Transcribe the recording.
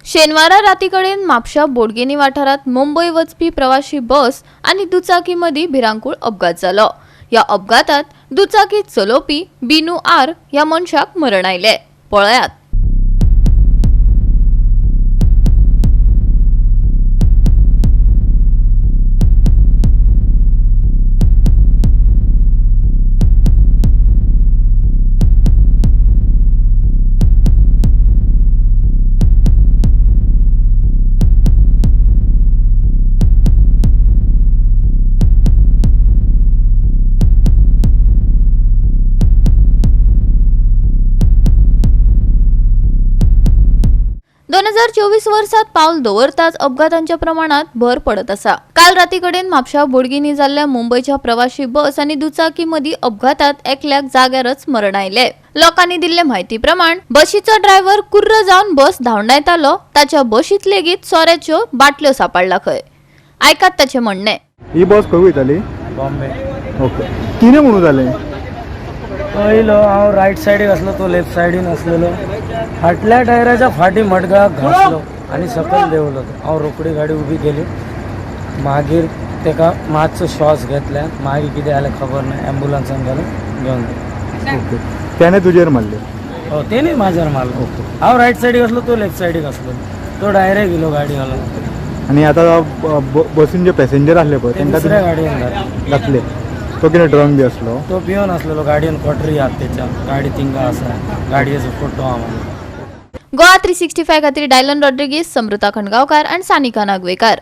शेनवारा राती कडेन म्हापशा बोडगिनी वाठारांत मुंबय वचपी प्रवाशी बस आनी दुचाकी मदीं भिरांकूळ अपघात जालो. ह्या अपघातात दुचाकी चलोवपी बिनू आर ह्या मनशाक मरण आयलें. पळयात. 2024 वर्सात पावल दवरताच अपघातांच्या प्रमाणात भर पडत आसा. काल राती कडेन म्हापशा बोडगिनी जाल्ल्या मुंबयच्या प्रवाशी बस आनी दुचाकी मदीं अपघातात एकल्याक जाग्यारच मरण आयलें. लोकांनी दिल्ले म्हायती प्रमाण बशीचो ड्रायव्हर कुर्र जावन बस धांवडायतालो. ताच्या बशींत लेगीत सोऱ्याच्यो बाटल्यो सांपडला खंय. आयकात ताचें म्हणणें. ही बस खंय वयताली? बॉम्बे. ओके, कितें म्हणून जालें? तो येयलो, हांव रायट सायडीक आसलो, तो लेफ्ट सायडीन आसलेलो. फाटल्या टायराच्या फाटी मडगाक घासलो आनी सकयल देंवलो तो. हांव रोखडी गाडी उबी केली. मागीर तेका मातसो श्वास घेतल्या. मागीर कितें जालें खबर ना. एम्बुलन्सान घालून घेवन गेलो. ओके, त्याने तुजेर मारले? हो, तेणी म्हाजेर मारलो. हांव रायट सायडीक आसलो, तो लेफ्ट सायडीक आसलो. तो डायरेक्ट येयलो गाडी घालून. आनी आतां बसीन जे पॅसेंजर आसले पळय ते तांकां दुसऱ्या तुमी गाडयेन घातले. घातले. तो कितें ड्रंक बी आसलो? तो पिवन आसलेलो. गाडयेन क्वॉटरी आहा तेच्या, गाडी थिंगा आसा, गाडयेचो फोटो आहा म्हाका. गोवा 365 खातीर डायलन रॉड्रिगीस, समृता खंडगांवकार आनी सानिका नागवेकार.